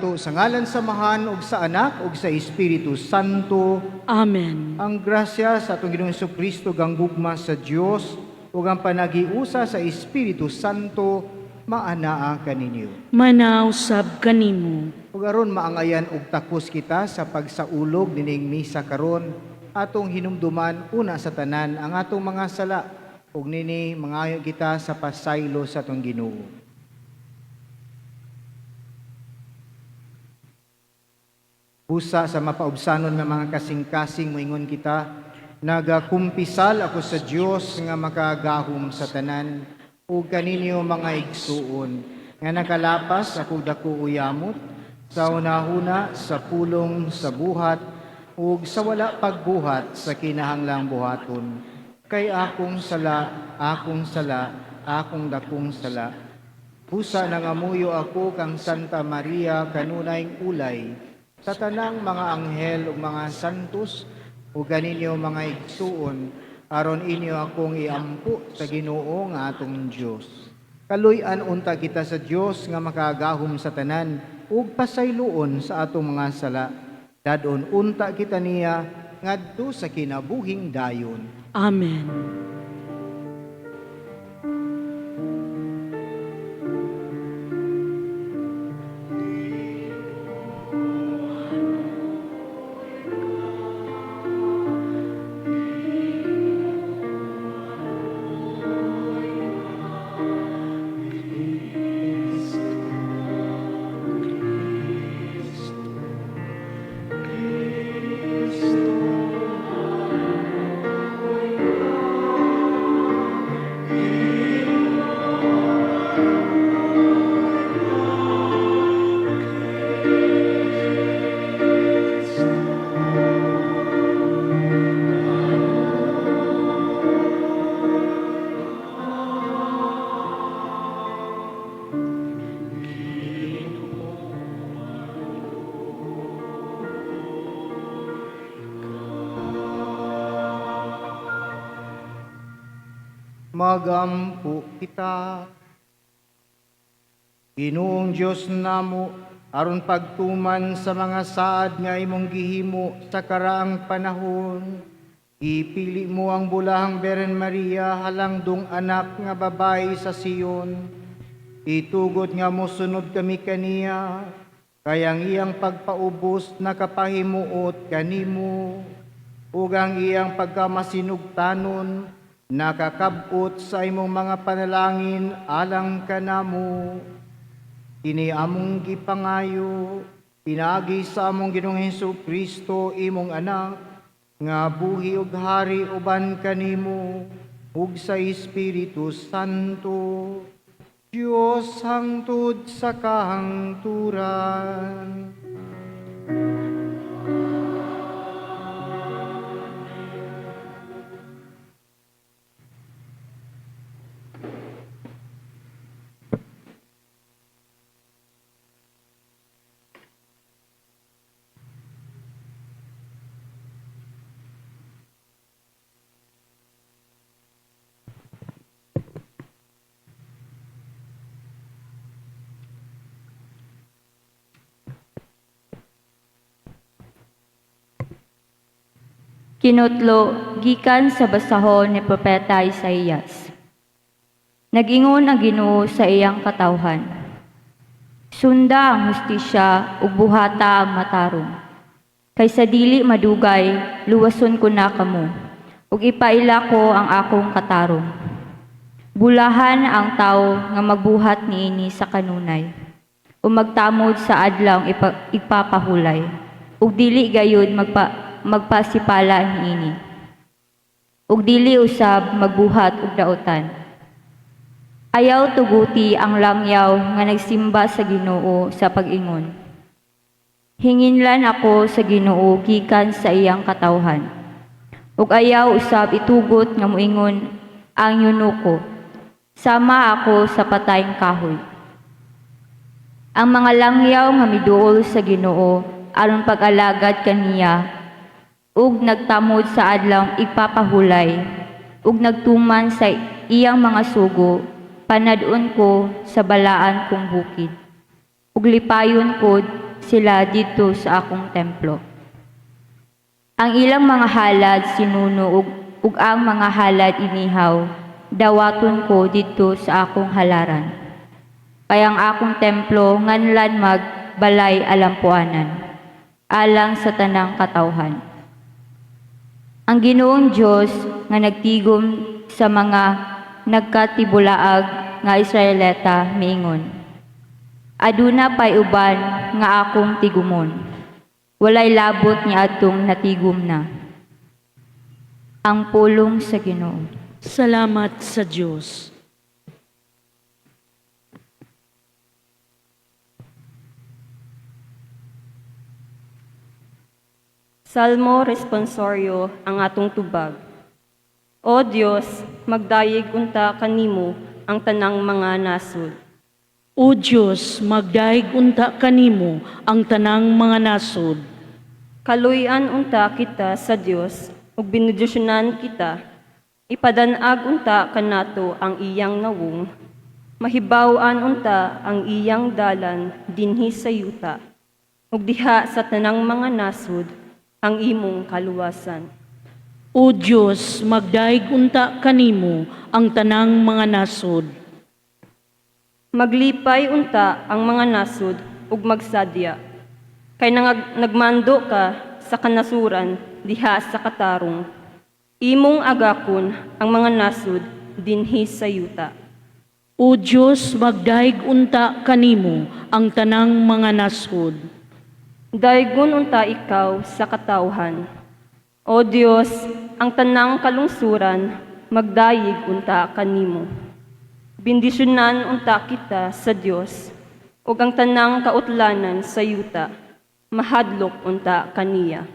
Kanato sa ngalan sa Amahan ug sa Anak ug sa Espiritu Santo. Amen. Ang grasya sa atong Ginoong Kristo, ang gugma sa Dios ug ang panagiusa sa Espiritu Santo maanaa kaninyo. Manausab kanimo. Ug aron maangayan og takos kita sa pagsaulog nining misa karon, atong hinumduman una sa tanan ang atong mga sala ug nini mangayo kita sa pasaylo sa atong Ginoo. Busa sa mapaubsanon nga mga kasing-kasing, moingon kita, nagakumpisal ako sa Dios nga makagahom sa tanan ug kaninyo, mga igsuon, nga nakalapas ako dako uyamot sa hunahuna, sa pulong, sa buhat ug sa wala pagbuhat sa kinahanglang buhaton. Kay akong sala, akong sala, akong dakong sala. Busa nangamuyo ako kang Santa Maria, kanunayng ulay, sa tanang mga anghel ug mga santos, ug kaninyo, mga igsuon, aron inyo akong iampo sa Ginoo nga atong Dios. Kaluy-an unta kita sa Dios nga makagahom sa tanan ug pasayloon sa atong mga sala. Dad-on unta kita niya ngadto sa kinabuhing dayon. Amen. Magampo kita. Ginoong Dios namo, aron pagtuman sa mga saad nga imong gihimo sa karaang panahon, ipili mo ang bulahang Birhen Maria halangdong anak nga babayi sa Sion. Itugot nga mosunod kami kaniya, kay ang iyang pagpaubos nakapahimuot kanimo, ug ang iyang pagkamasinugtanon nakakab-ot sa imong mga panalangin alang kanamo. Kini among gipangayo pinaagi sa among Ginoong Hesus Kristo, imong anak, nga buhi ug hari uban kanimo ug sa Espiritu Santo, Dios hangtod sa kahangturan. Kinutlo gikan sa basahon ni Propeta Isaías. Nagingon ang Ginoo sa iyang katawhan: "Sunda ang hustisya ug buhata ang matarong. Kay sa dili madugay luwason ko na kamo ug ipaila ko ang akong katarong. Bulahan ang tawo nga magbuhat niini sa kanunay o magtamod sa adlaw ipapahulay ug dili gayud magpasipala niini ug dili usab magbuhat og dautan. Ayaw tuguti ang langyaw nga nagsimba sa Ginoo sa pag-ingon: 'Hinginlan ako sa Ginoo gikan sa iyang katawhan.' Ug ayaw usab itugot nga moingon ang eunuko: 'Sama ako sa patayng kahoy.' Ang mga langyaw nga miduol sa Ginoo aron pag-alagad kaniya ug nagtamod sa adlaw ipapahulay ug nagtuman sa iyang mga sugo, panad-on ko sa balaan kong bukid ug lipayon ko sila didto sa akong templo. Ang ilang mga halad sinuno ug ang mga halad inihaw dawaton ko didto sa akong halaran. Kay ang akong templo nganlan mag balay alampuanan alang sa tanang katawhan. Ang Ginoong Dios nga nagtigom sa mga nagkatibulaag nga Israelita miingon: Aduna pay uban nga akong tigumon. Walay labot niadtong natigom na. Ang pulong sa Ginoo. Salamat sa Dios. Salmo Responsorio ang atong tubag. O Dios, magdayeg unta kanimo ang tanang mga nasud. O Dios, magdayeg unta kanimo ang tanang mga nasod. Kaluy-an unta kita sa Dios ug benedisyonan kita. Ipadan-ag unta kanato ang iyang nawong. Mahibaw-an unta ang iyang dalan dinhi sa yuta. Ug diha sa tanang mga nasud ang imong kaluwasan. O Dios, magdayeg unta kanimo ang tanang mga nasod. Maglipay unta ang mga nasud ug magsadya. Kay nagmando ka sa kanasuran diha sa katarong. Imong agakon ang mga nasud dinhi sa yuta. O Dios, magdayeg unta kanimo ang tanang mga nasod. Daygon unta ikaw sa katawhan. O Dios, ang tanang kalungsuran magdayeg unta kanimo. Bendisyonan unta kita sa Dios ug ang tanang kautlanan sa yuta mahadlok unta kaniya.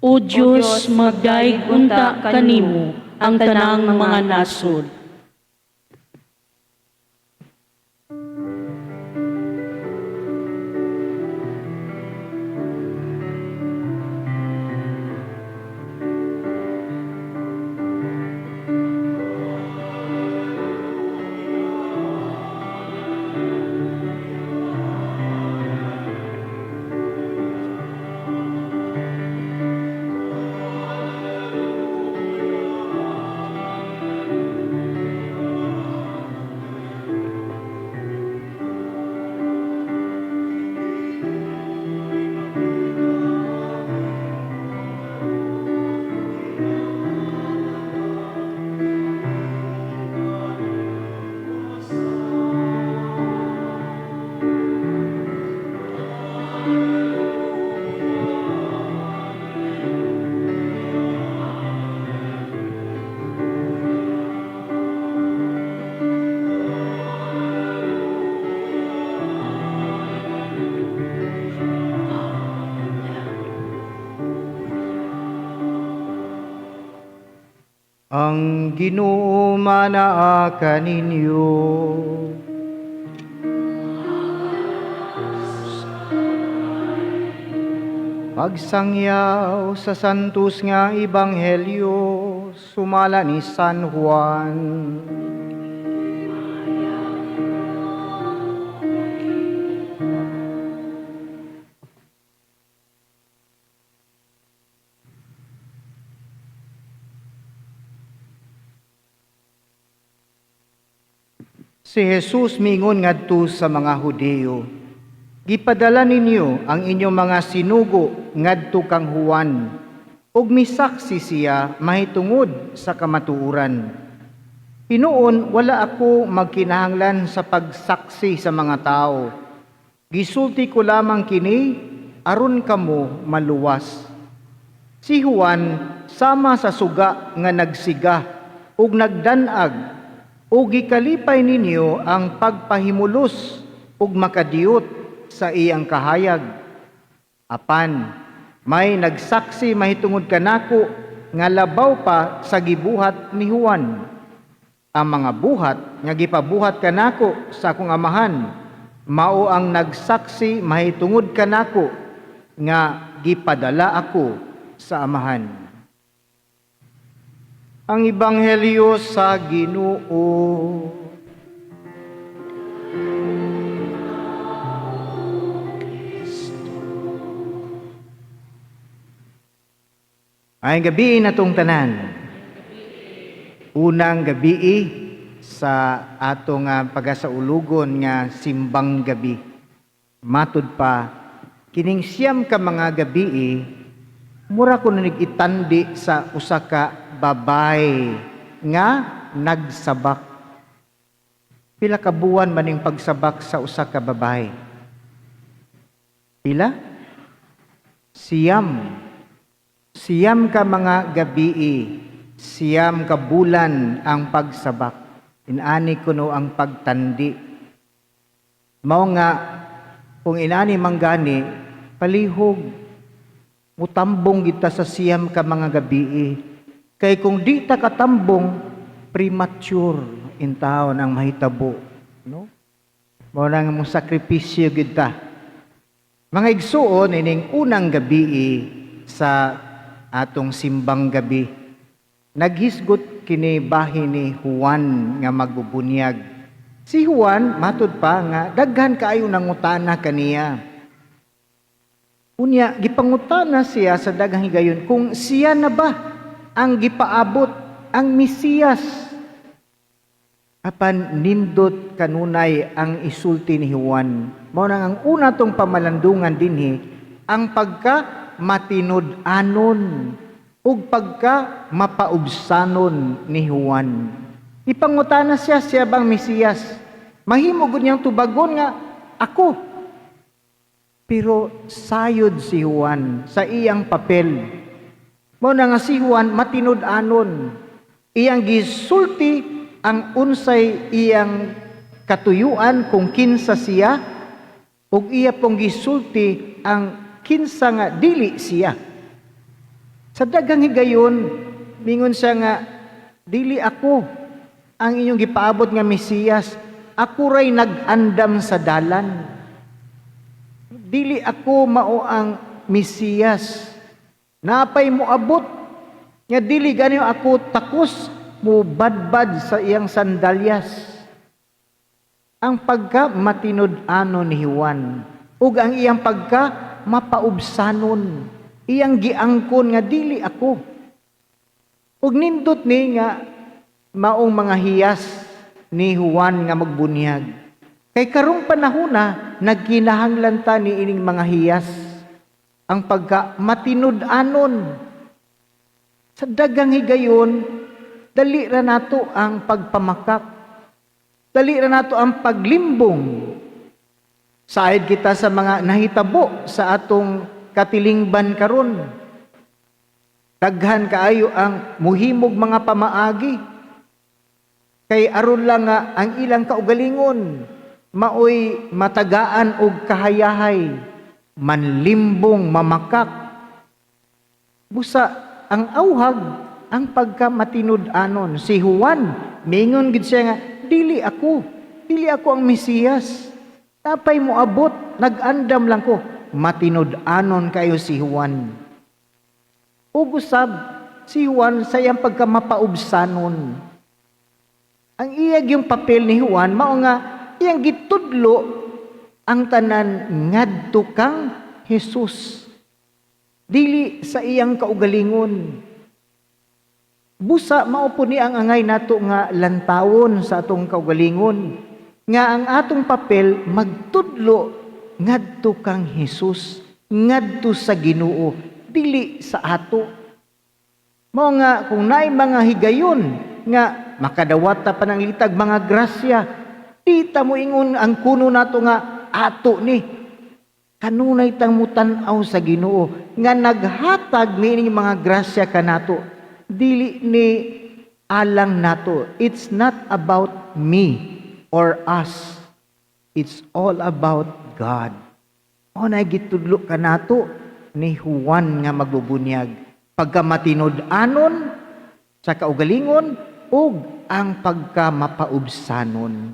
O Dios, magdayeg unta kanimo ang tanang mga nasod. Ang Ginoo manaa kaninyo. Pagsangyaw sa Santos nga Ebanghelyo sumala ni San Juan. Si Jesus mingon ngadto sa mga Hudiyo, gipadala ninyo ang inyong mga sinugo ngadto kang Juan, ug misaksi siya mahitungod sa kamatuoran. Hinuon wala ako magkinahanglan sa pagsaksi sa mga tao. Gisulti ko lamang kini aron kamo maluwas. Si Juan sama sa suga nga nagsiga ug nagdan-ag, ug gikalipay ninyo ang pagpahimulos ug makadiyot sa iyang kahayag. Apan may nagsaksi mahitungod kanako nga labaw pa sa gibuhat ni Juan. Ang mga buhat nga gipabuhat kanako sa akong amahan mao ang nagsaksi mahitungod kanako nga gipadala ako sa amahan. Ang Ebanghelyo sa Ginoo. Maayong gabii natong tanan. Unang gabii sa atong pagasaulugon nga Simbang Gabi. Matud pa, kining 9 ka mga gabii mura kuno itandi sa usa ka babay nga nagsabak. Pila ka buwan maning pagsabak sa usa ka babay? Pila? 9. 9 ka mga gabii, 9 ka bulan ang pagsabak. Inani kuno ang pagtandi. Mao nga kung inani manggani, palihog mutambong kita sa 9 ka mga gabii. Kay kung di ta katambong, premature intawon ang mahitabo, no? Mao na nga mo sakripisyo gid ta. Mga igsuon, ining unang gabii sa atong Simbang Gabi, naghisgot kini bahin ni Juan nga magbubunyag. Si Juan, matud pa nga daghan kaayo nangutana kaniya. Unya gipangutana siya sa daghang higayon kung siya na ba ang gipaabot, ang Mesiyas. Apan nindot kanunay ang isulti ni Juan. Mao nang ang una tong pamalandungan dinhi ang pagka matinud-anon ug pagka mapaubsanon ni Juan. Ipangutana siya, siya bang Mesiyas? Mahimo gud niyang tubagon nga ako. Pero sayod si Juan sa iyang papel. Mao na nga si Juan matinud-anon. Iyang gisulti ang unsay iyang katuyuan kung kinsa siya, ug iya pong gisulti ang kinsa nga dili siya. Sa daghang higayon, mingon siya nga, "Dili ako ang inyong gipaabot nga Mesiyas. Ako ray nag-andam sa dalan. Dili ako mao ang Mesiyas. Napay moabot nga dili gani ako takos mo badbad sa iyang sandalyas." Ang pagka matinud-anon ni Juan ug ang iyang pagka mapaubsanon, iyang giangkon nga dili ako. Ug nindot ni nga maong mga hiyas ni Juan nga magbunyag. Kay karong panahona, nagkinahanglan ta ni ining mga hiyas, ang pagka matinud-anon. Sa daghang higayon, dali ra nato ang pagpamakak. Dali ra nato ang paglimbong. Said kita sa mga nahitabo sa atong katilingban karon. Daghan kaayo ang muhimog mga pamaagi. Kay aron lang nga ang ilang kaugalingon maoy matagaan og kahayahay, manlimbong, mamakak. Busa ang auhag ang pagka matinud-anon. Si Juan, mingon gid siya nga dili ako, dili ako ang Mesiyas. Napay mo abot, nag-andam lang ko. Matinud-anon kayo si Juan. Ug usab si Juan sa iyang pagka mapaubsanon. Ang iyag yung papel ni Juan, mao nga iyang gitudlo ang tanan ngadto kang Jesus. Dili sa iyang kaugalingon. Busa mao po ni ang angay nato nga lantawon sa atong kaugalingon, nga ang atong papel magtudlo ngadto kang Jesus, ngadto sa Ginoo, dili sa ato. Mao nga kung naay mga higayon nga makadawat ta pananglitag mga grasya, di ta moingon ang kuno nato nga ato ni. Kanunay tang mutan-aw sa Ginoo nga naghatag niining mga grasya kanato. Dili ni alang nato. It's not about me or us. It's all about God. O na gitudlo kanato ni Juan nga magbubunyag. Pagka matinud-anon sa kaugalingon ug ang pagka mapaubsanon.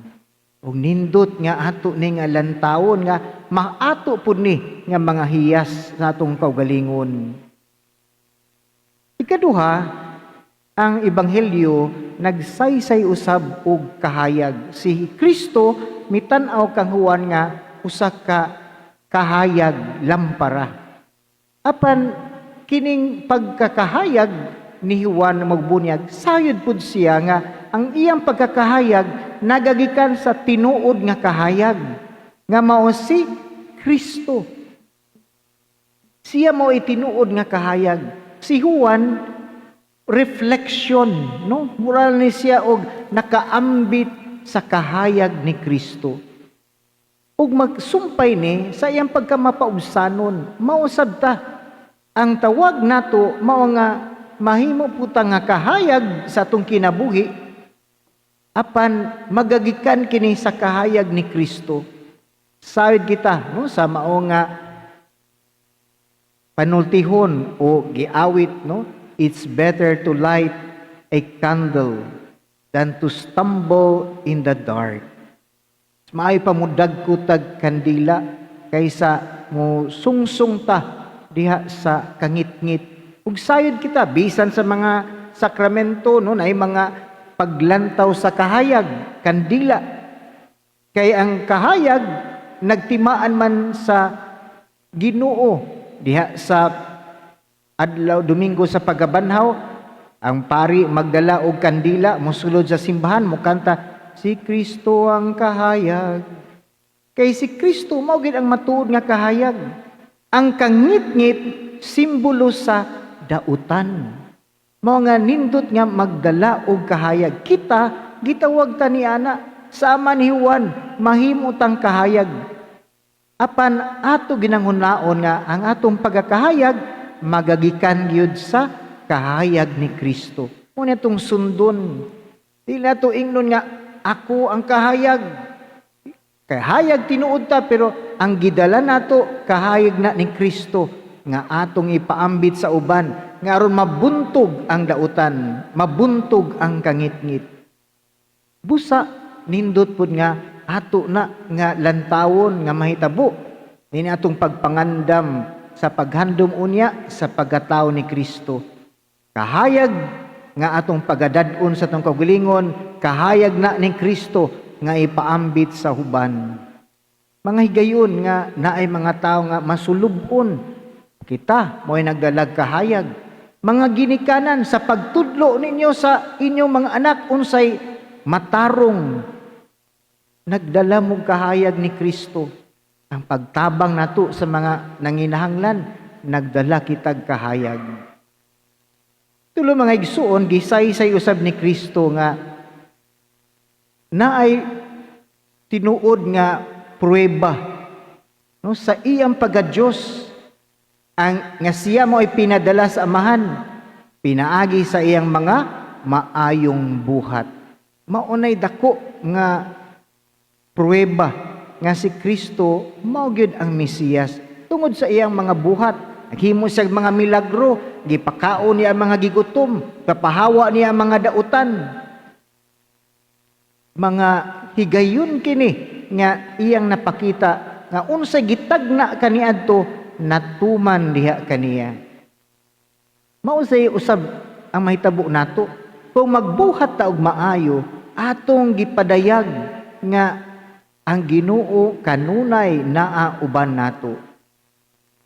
Ug nindot nga ato ni nga lantawon nga maato pud ni nga mga hiyas sa atong kaugalingon. Ikaduha, ang ebanghelyo nagsaysay usab og kahayag. Si Kristo mitan-aw kang Juan nga usa ka kahayag, lampara. Apan kining pagkakahayag ni Juan magbunyag, sayod pud siya nga ang iyang pagkakahayag nagagikan sa tinuod nga kahayag nga mao si Kristo. Siya mao tinuod nga kahayag. Si Juan, reflection, no? Mura ni siya og nakaambit sa kahayag ni Kristo. Ug magsumpay ni sa iyang pagkamapaubsanon, mao sad ta. Ang tawag nato mao nga mahimo pud ta nga kahayag sa atong kinabuhi, apan magagikan kini sa kahayag ni Kristo. Sayod kita, no, sa mao nga panultihon o giawit, no, "It's better to light a candle than to stumble in the dark." Maayo pa mudagko tag kandila kaysa mo sungsong ta diha sa kangitngit. Ug sayod kita bisan sa mga sakramento, no, naay mga paglantaw sa kahayag, kandila. Kay ang kahayag nagtimaan man sa Ginoo diha sa adlaw Domingo sa Pagkabanhaw. Ang pari magdala og kandila, mosulod sa simbahan, mokanta, "Si Kristo ang kahayag." Kay si Kristo mao gid ang matuod nga kahayag. Ang kangitngit simbolo sa dautan. Mao nga nindot nga magdala og kahayag. Kita gitawag ta ni ana sama ni Juan, mahimo tang kahayag. Apan ato ginanghunaon nga ang atong pagkakahayag magagikan gyud sa kahayag ni Kristo. Mao atong sundon. Di nato ingnon nga ako ang kahayag. Kahayag tinuod ta, pero ang gidala nato kahayag na ni Kristo nga atong ipaambit sa uban nga aron mabuntog ang dautan, mabuntog ang kangitngit. Busa nindot pud nga ato na nga lantawon nga mahitabo nini atong pagpangandam sa paghandom unya sa pagkatao ni Kristo. Kahayag nga atong pagadad-on sa atong kaugalingon, kahayag na ni Kristo nga ipaambit sa uban. Mga higayon nga naay mga tawo nga masulub-on, kita mo'y nagdalag kahayag. Mga ginikanan, sa pagtudlo ninyo sa inyong mga anak unsay matarong, nagdala mo kahayag ni Kristo. Ang pagtabang nato sa mga nanginahanglan, nagdala kitag kahayag. Tulo, mga igsuon, gisaysay usab ni Kristo nga naay tinuod nga pruweba, no, sa iyang pagka-Diyos, ang nga siya mao ay pinadala sa Amahan pinaagi sa iyang mga maayong buhat. Maunay dako nga pruweba nga si Kristo mao gyud ang Mesiyas tungod sa iyang mga buhat. Naghimo siya mga milagro, gipakaon niya ang mga gigutom, papahawa niya ang mga dautan. Mga higayon kini nga iyang napakita nga unsa gitagna kaniadto natuman diha kaniya. Mao say usab ang mahitabo nato kung magbuhat ta og maayo, atong gipadayag nga ang Ginoo kanunay naa uban nato.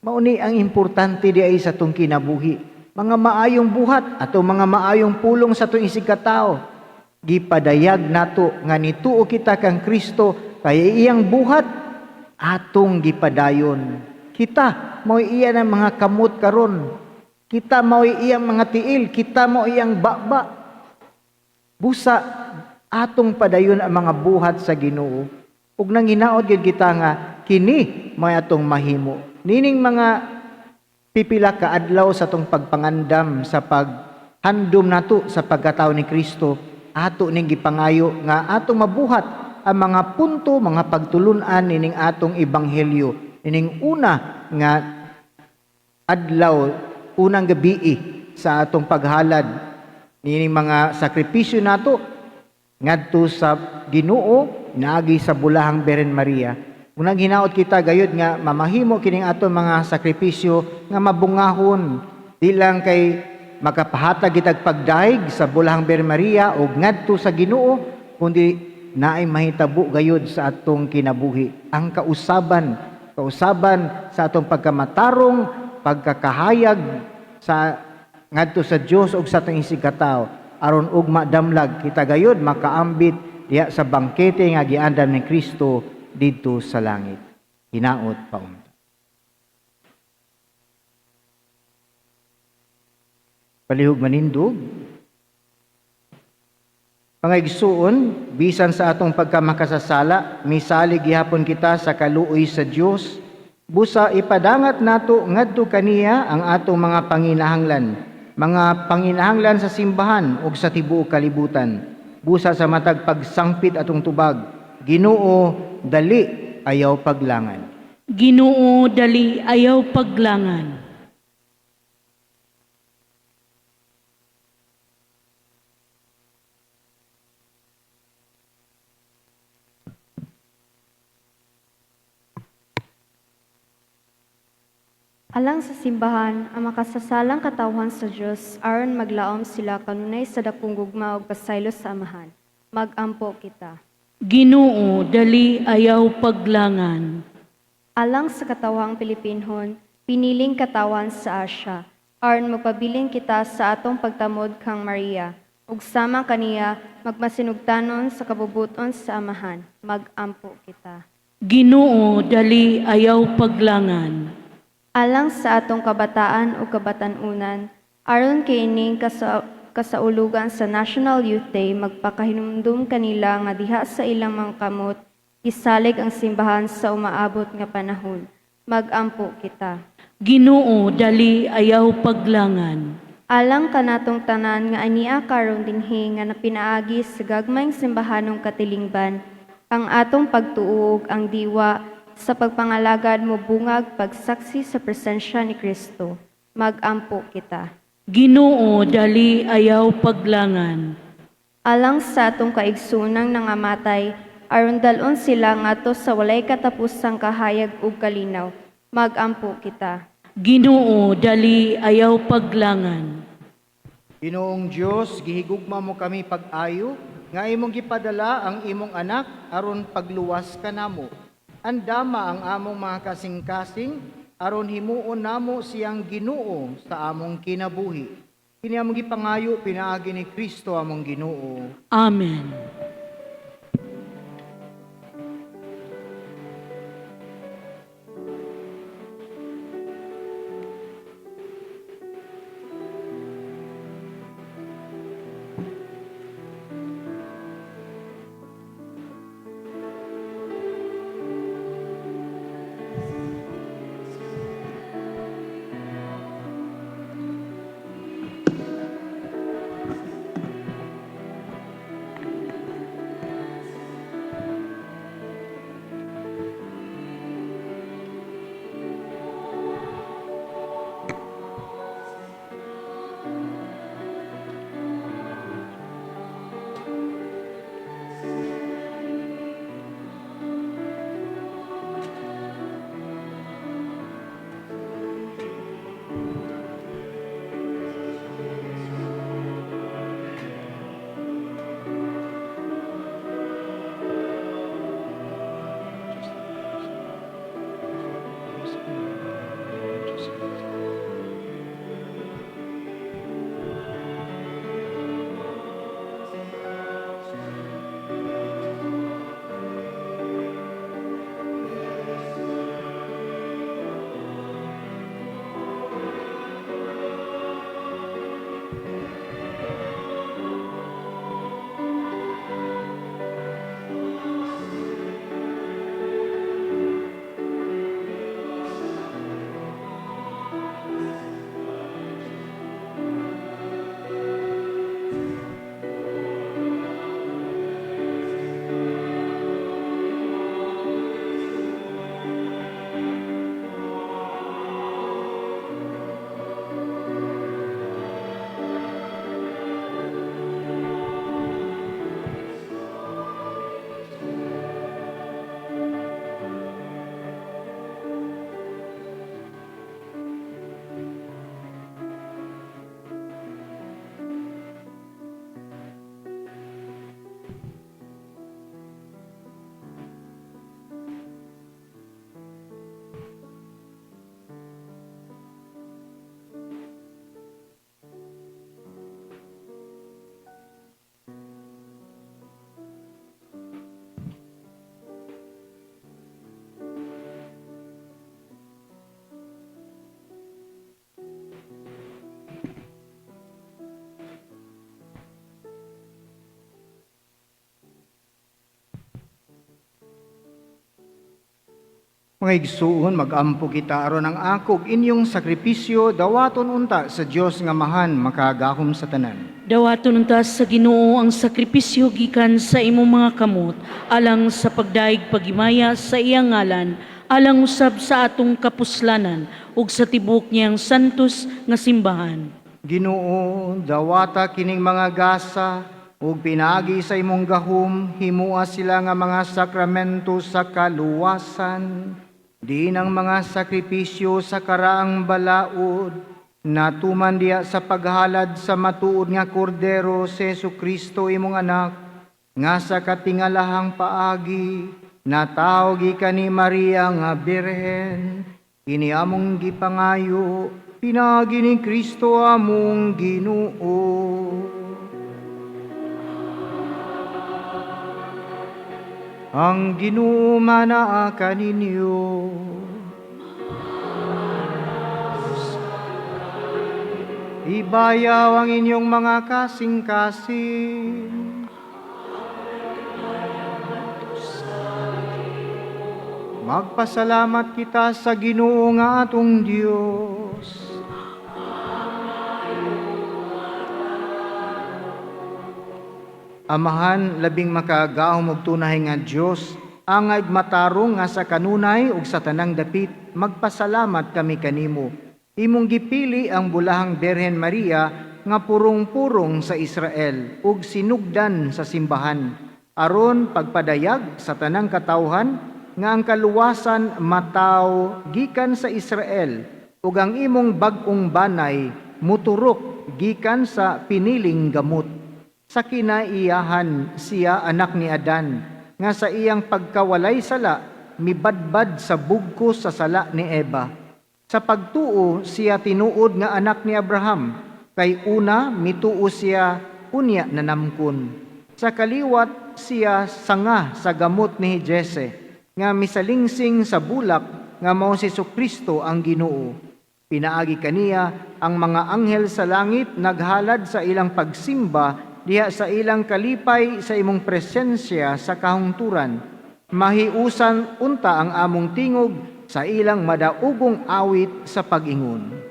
Mao ni ang importante di ay sa atong kinabuhi. Mga maayong buhat ato, mga maayong pulong sa atong isigkatao, gipadayag nato nga nituo kita kang Kristo kay iyang buhat atong gipadayon. Kita mao iya ng mga kamot karon. Kita mao iyang mga tiil, kita mao iyang baba. Busa atong padayon ang mga buhat sa Ginoo. Ug nanginaot gyud kita nga kini mao atong mahimo. Nining mga pipila ka adlaw sa atong pagpangandam sa paghandom nato sa pagkatao ni Kristo, ato ning gipangayo nga atong mabuhat ang mga punto, mga pagtulunan nining atong ebanghelyo. Nining una nga adlaw, unang gabii sa atong paghalad nining mga sakripisyo nato ngadto sa Ginoo naagi sa bulahang Birhen Maria. Unang hinaot kita gayud nga mamahimo kining ato mga sakripisyo nga mabungahon, di lang kay makapahatag kitag pagdayeg sa bulahang Birhen Maria o ngadto sa Ginoo, kundi naay mahitabo gayud sa atong kinabuhi. Ang kausaban, kausaban sa atong pagkamatarong, pagkakahayag. sa ngadto sa Dios ug sa atong isigkatawo aron ugma damlag kita gayud makaambit diha sa bangkete nga giandam ni Kristo didto sa langit. Hinaot pa unta. Palihog manindog. Mga igsuon, bisan sa atong pagkamakasasala, misalig gihapon kita sa kaluoy sa Dios. Busa ipadangat nato ngadto kaniya ang atong mga panginahanglan sa simbahan ug sa tibuok kalibutan. Busa sa matag pagsangpit atong tubag, Ginoo, dali ayaw paglangan. Ginoo, dali ayaw paglangan. Alang sa simbahan, ang makasasalang katawhan sa Dios aron maglaom sila kanunay sa dakong gugma ug pasaylo sa Amahan. Magampo kita. Ginoo, dali ayaw paglangan. Alang sa katawhang Pilipinhon, piniling katawan sa Asya, aron magpabilin kita sa atong pagtamod kang Maria, ug sama kaniya magmasinugtanon sa kabubuton sa Amahan. Magampo kita. Ginoo, dali ayaw paglangan. Alang sa atong kabataan o kabatanunan, aron kining kasaulugan sa National Youth Day, magpakahinumdum kanila nga diha sa ilang mga kamot, gisalig ang simbahan sa umaabot nga panahon. Magampo kita. Ginoo, dali ayaw paglangan. Alang kanatong tanan nga ania karon dinhi nga napinaagi sa gagmayng simbahanong katilingban, ang atong pagtuo ug ang diwa sa pagpangalagad mo bungag pagsaksi sa presensya ni Kristo. Magampo kita. Ginoo, dali ayaw paglangan. Alang sa atong kaigsunang nangamatay, aron dal-on sila ngadto sa walay katapusang kahayag ug kalinaw. Magampo kita. Ginoo, dali ayaw paglangan. Ginoong Dios, gihigugma mo kami pag-ayo nga imong gipadala ang imong anak aron pagluwas kanamo. Andama ang among mga kasing-kasing aron himuon namo siyang Ginoo sa among kinabuhi. Kini among gipangayo pinaagi ni Kristo among Ginoo. Amen. Mga igsuon, mag-ampo kita aron ang ako ug inyong sakripisyo dawaton unta sa Dios nga Amahan makagahom sa tanan. Dawaton unta sa Ginoo ang sakripisyo gikan sa imong mga kamot alang sa pagdayeg paghimaya sa iyang ngalan, alang usab sa atong kapuslanan ug sa tibuok niyang santos nga simbahan. Ginoo, dawata kining mga gasa ug pinaagi sa imong gahom himua sila nga mga sakramento sa kaluwasan. Diin ang mga sakripisyo sa karaang balaod natuman diha sa paghalad sa matuod nga kordero si Jesu Kristo, imong anak, nga sa katingalahang paagi natawo gikan ni Maria nga Birhen. Kini among gipangayo pinaagi ni Kristo among Ginoo. Ang Ginoo manaa kaninyo. Ibayaw ang inyong mga kasing-kasing. Magpasalamat kita sa Ginoo nga atong Dios. Amahan, labing makagagahom ug tunay nga Dios, angay matarong nga sa kanunay ug sa tanang dapit, magpasalamat kami kanimo. Imong gipili ang bulahang Birhen Maria nga purong-purong sa Israel ug sinugdan sa simbahan, aron pagpadayag sa tanang katawhan nga ang kaluwasan mataw gikan sa Israel ug ang imong bag-ong banay muturok gikan sa piniling gamot. Sa kinaiyahan siya anak ni Adan, nga sa iyang pagkawalay sala, mibadbad sa bugkos sa sala ni Eva. Sa pagtuo siya tinuod nga anak ni Abraham, kay una mituo siya, unya nanamkon. Sa kaliwat siya sanga sa gamot ni Jesse, nga misalingsing sa bulak nga mao si Kristo ang Ginoo. Pinaagi kaniya ang mga anghel sa langit naghalad sa ilang pagsimba diha sa ilang kalipay sa imong presensya sa kahungturan. Mahiusan unta ang among tingog sa ilang madaugong awit sa pag-ingon.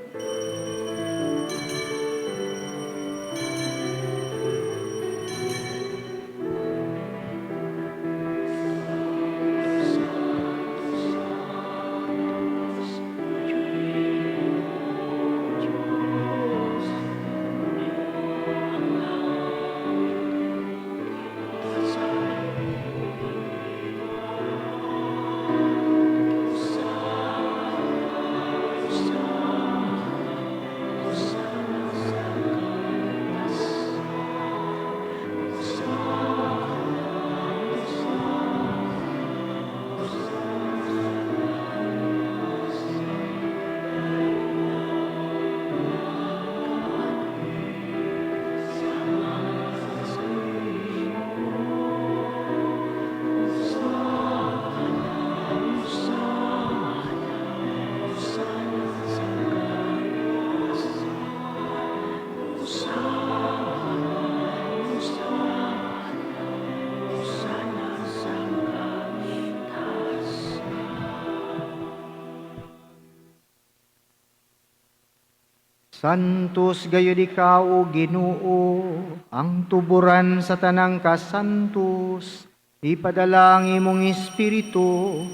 Santos gayud ikaw, O Ginoo, ang tuburan sa tanang kasantos. Ipadala ang imong espiritu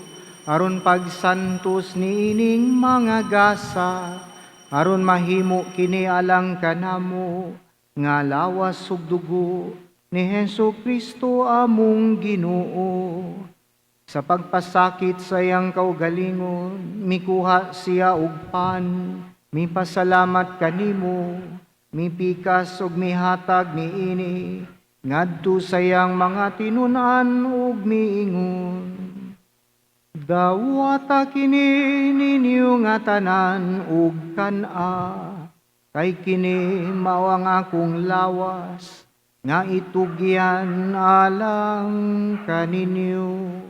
aron pagsantos niining mga gasa, aron mahimo kini alang kanamo nga lawas ug dugo ni Hesus Kristo among Ginoo. Sa pagpasakit sa iyang kaugalingon, mikuha siya og pan, mipasalamat kanimo, mipikas ug mihatag niini ngadto sa iyang mga tinun-an ug miingon: "Dawata kini ninyo nga tanan ug kan-a, kay kini mao ang akong lawas nga itugyan alang kaninyo."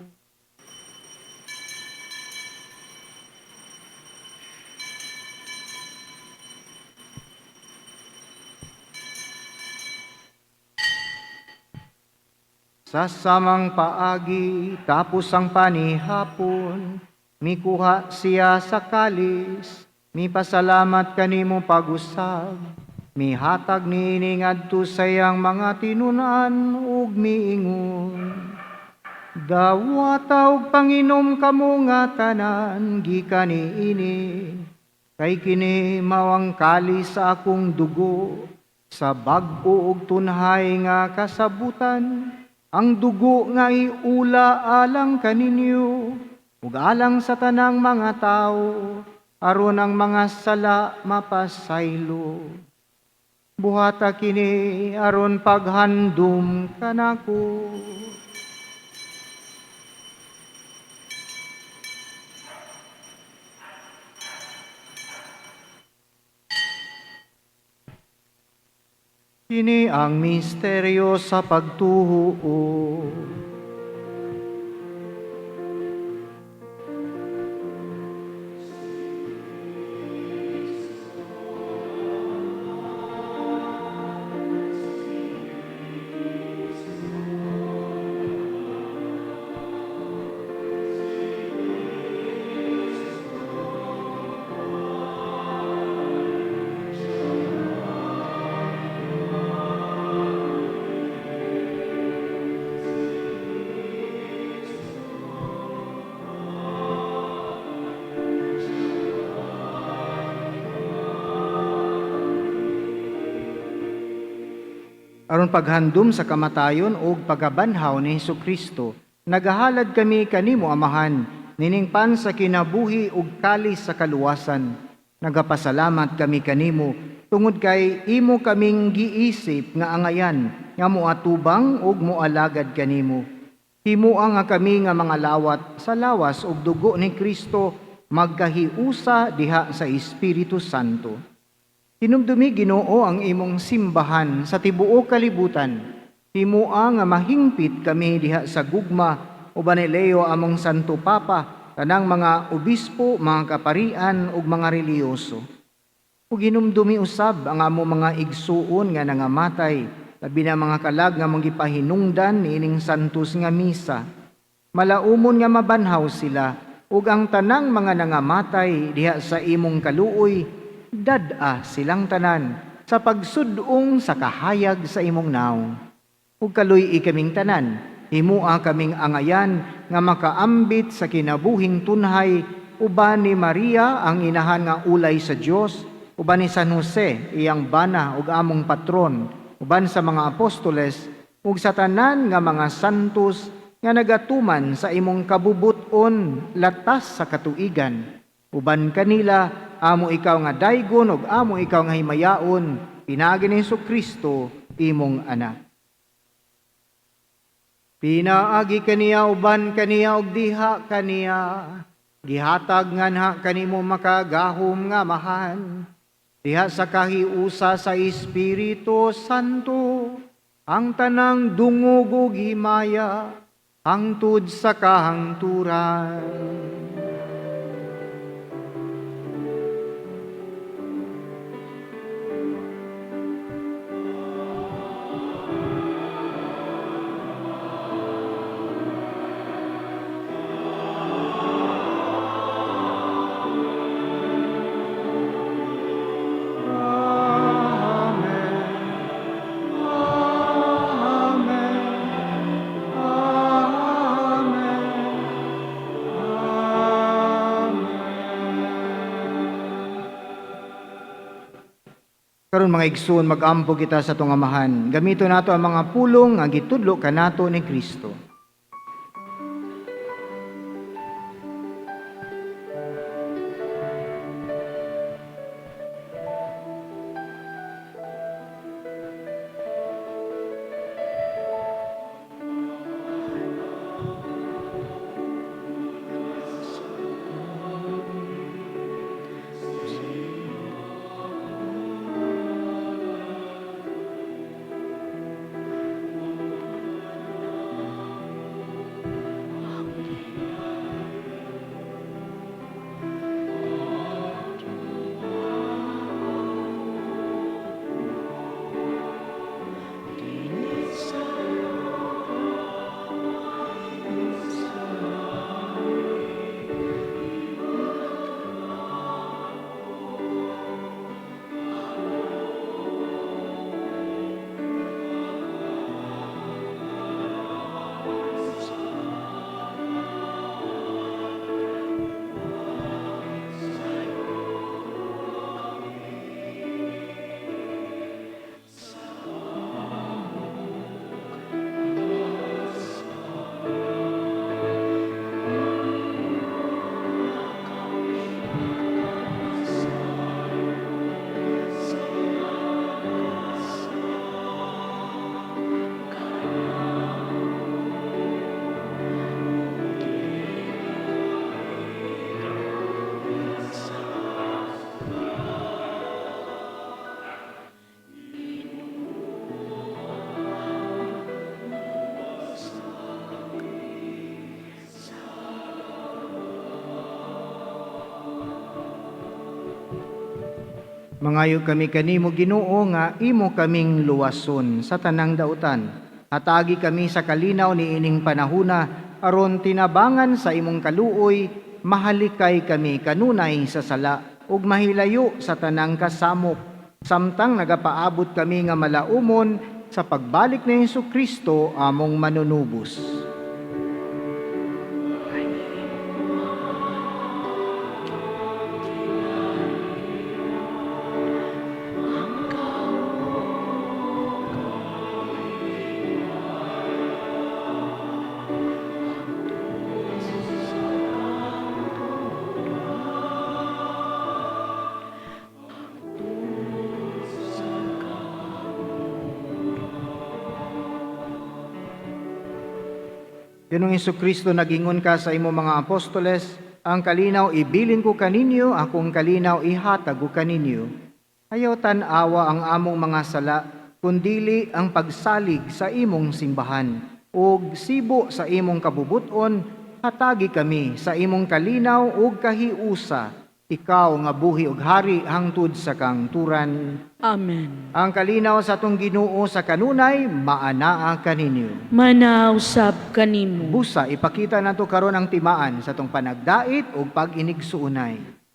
Sa samang paagi, tapos ang panihapon, Mikuha siya sa kalis, mipasalamat kanimo pag-usab, mihatag niini ngadto sa iyang mga tinun-an ug miingon: Dawata og panginom kamo nga tanan gikan niini, kay kini mao ang kalis sa akong dugo, sa bag-o ug tunhay nga kasabutan, ang dugo nga iula alang kaninyo ug alang sa tanang mga tawo, aron ang mga sala mapasaylo. Buhata kini aron paghandom kanako. Kini ang misteryo sa pagtuo. Aron paghandom sa kamatayon ug pagkabanhaw ni Hesukristo, nagahalad kami kanimo, Amahan, nining pan sa kinabuhi ug kalis sa kaluwasan. Nagapasalamat kami kanimo tungod kay imo kaming giisip nga angayan nga moatubang ug moalagad kanimo. Himoa nga kami nga mga lawat sa lawas ug dugo ni Kristo magkahiusa diha sa Espiritu Santo. Hinumdumi, Ginoo, ang imong simbahan sa tibuok kalibutan. Himoa nga mahingpit kami diha sa gugma uban ni Leo among Santo Papa, tanang mga obispo, mga kaparian ug mga relihiyoso. Ug hinumdumi usab ang among mga igsuon nga nangamatay, labi na mga kalag nga among gipahinungdan niining santos nga misa. Malaumon nga mabanhaw sila ug ang tanang mga nangamatay diha sa imong kaluoy, dad-a silang tanan sa pagsud-ong sa kahayag sa imong nawong. Ug kaluy-i kaming tanan, himua kaming angayan nga makaambit sa kinabuhing tunhay uban ni Maria ang inahan nga ulay sa Dios, uban ni San Jose iyang bana ug among patron, uban sa mga apostoles ug sa tanan nga mga santos nga nagatuman sa imong kabubut-on latas sa katuigan. Uban kanila amo ikaw nga daygon ug amo ikaw nga himayaon pinaagi ni Hesukristo imong anak. Pinaagi kaniya, uban kaniya ug diha kaniya, gihatag nganha kanimo makagahom nga Amahan diha sa kahiusa sa Espiritu Santo, ang tanang dungog ug himaya hangtod sa kahangturan. Amen. Amen. Amen. Amen. Karon mga igsoon, mag-ampo kita sa atong Amahan. Gamito nato ang mga pulong nga gitudlo kanato ni Kristo. Mangayo kami kanimo, Ginoo, nga imo kaming luwason sa tanang dautan. Hatagi kami sa kalinaw niining panahuna aron tinabangan sa imong kaluoy, mahalikay kami kanunay sa sala ug mahilayo sa tanang kasamok, samtang nagapaabot kami nga malaumon sa pagbalik ni Hesukristo among manunubos. Ginoong Hesukristo, nagingon ka sa imong mga apostoles, "Ang kalinaw ibilin ko kaninyo, akong kalinaw ihatag ko kaninyo." Ayaw tan-awa ang among mga sala, kundili ang pagsalig sa imong simbahan. Ug sibo sa imong kabubuton, hatagi kami sa imong kalinaw ug kahiusa. Ikaw nga buhi ug hari hangtod sa kangturan. Amen. Ang kalinaw sa atong Ginoo sa kanunay maanaa kaninyo. Manaa usab kanimo. Busa ipakita nato karon ang timaan sa atong panagdait ug pag-inigsuonay.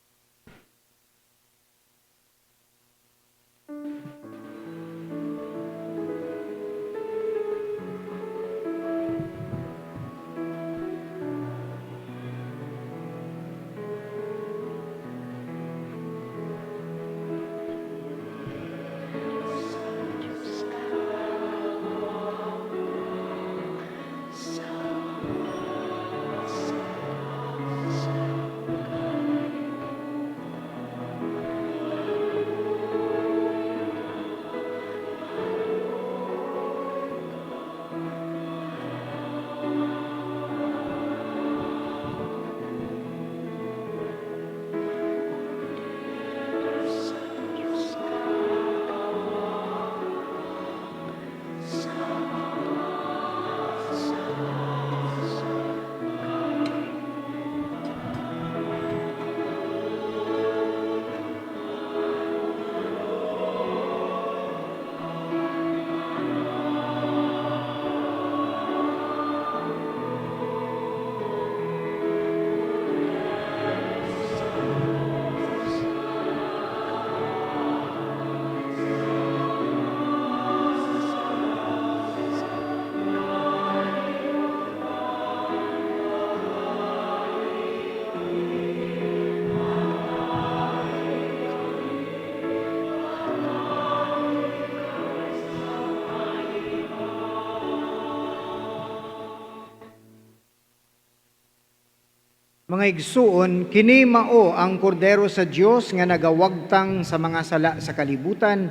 Mga igsuon, kini mao ang kordero sa Dios nga nagawagtang sa mga sala sa kalibutan.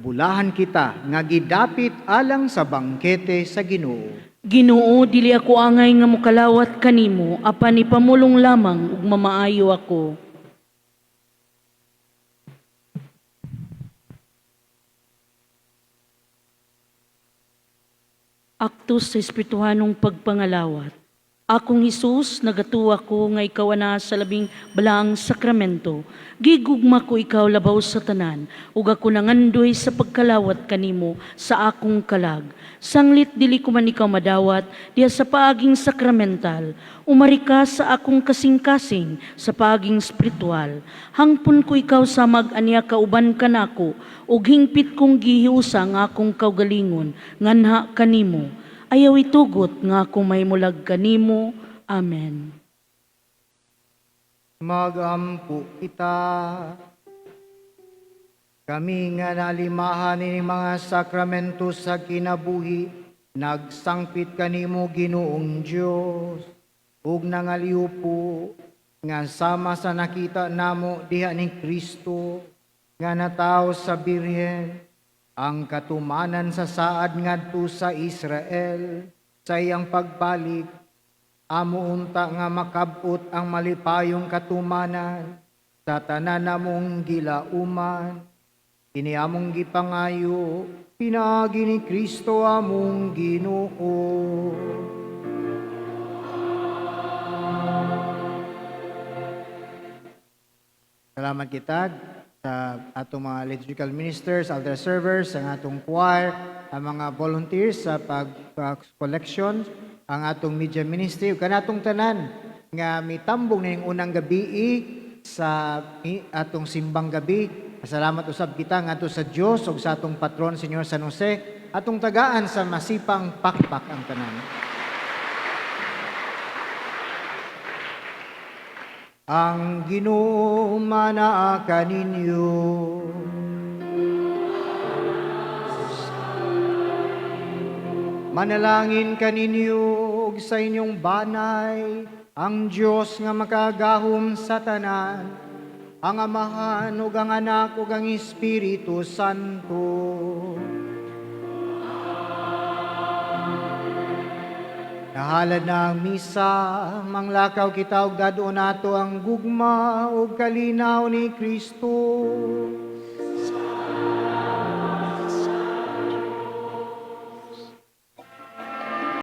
Bulahan kita nga gidapit alang sa bangkete sa Ginoo. Ginoo, dili ako angay nga mokalawat kanimo, apan ipamulong lamang ug mamaayo ako. Aktos sa espirituhanong pagpangalawat. Akong Hesus, nagatuwa ko nga ikaw ana sa labing balaang sakramento. Gigugma ko ikaw labaw sa tanan, ug ako nangandoy sa pagkalawat kanimo sa akong kalag. Sanglit dili ko man ikaw madawat diha sa paaging sakramental. Umari ka sa akong kasing-kasing sa paaging spiritual. Hangpon ko ikaw sa mag-aniya kauban kanako, ug hingpit kong gihiusa ang akong kaugalingon nganha kanimo. Ayaw itugot nga ako mahimulag kanimo. Amen. Magampo kita. Kami nga nalimahan ini mga sakramento sa kinabuhi, nagsangpit kanimo, Ginoong Dios, ug nangaliupo nga sama sa nakita namo diha ni Kristo nga natawo sa Birhen, ang katumanan sa saad ngadto sa Israel sa iyang pagbalik, amo unta nga makabot ang malipayong katumanan sa tanan namong gilauman. Kini among gipangayo pinaagi ni Kristo among Ginoo. Salamat kita. Sa atong mga liturgical ministers, altar servers, ang atong choir, ang mga volunteers sa pag collection, ang atong media ministry, ug kanatong tanan nga mitambong ning unang gabi sa atong simbang gabi. Pasalamat usab kita ngadto sa Dios ug sa atong patron, Señor San Jose, atong tagaan sa masipang pakpak ang tanan. Ang Ginoo manaa kaninyo. Manalangin kaninyo ug sa inyong banay ang Dios nga makagahom sa tanan, ang Amahan ug ang Anak ug ang Espiritu Santo. Nahalad na ang misa, manglakaw kita og dad-on nato ang gugma ug kalinaw ni Kristo.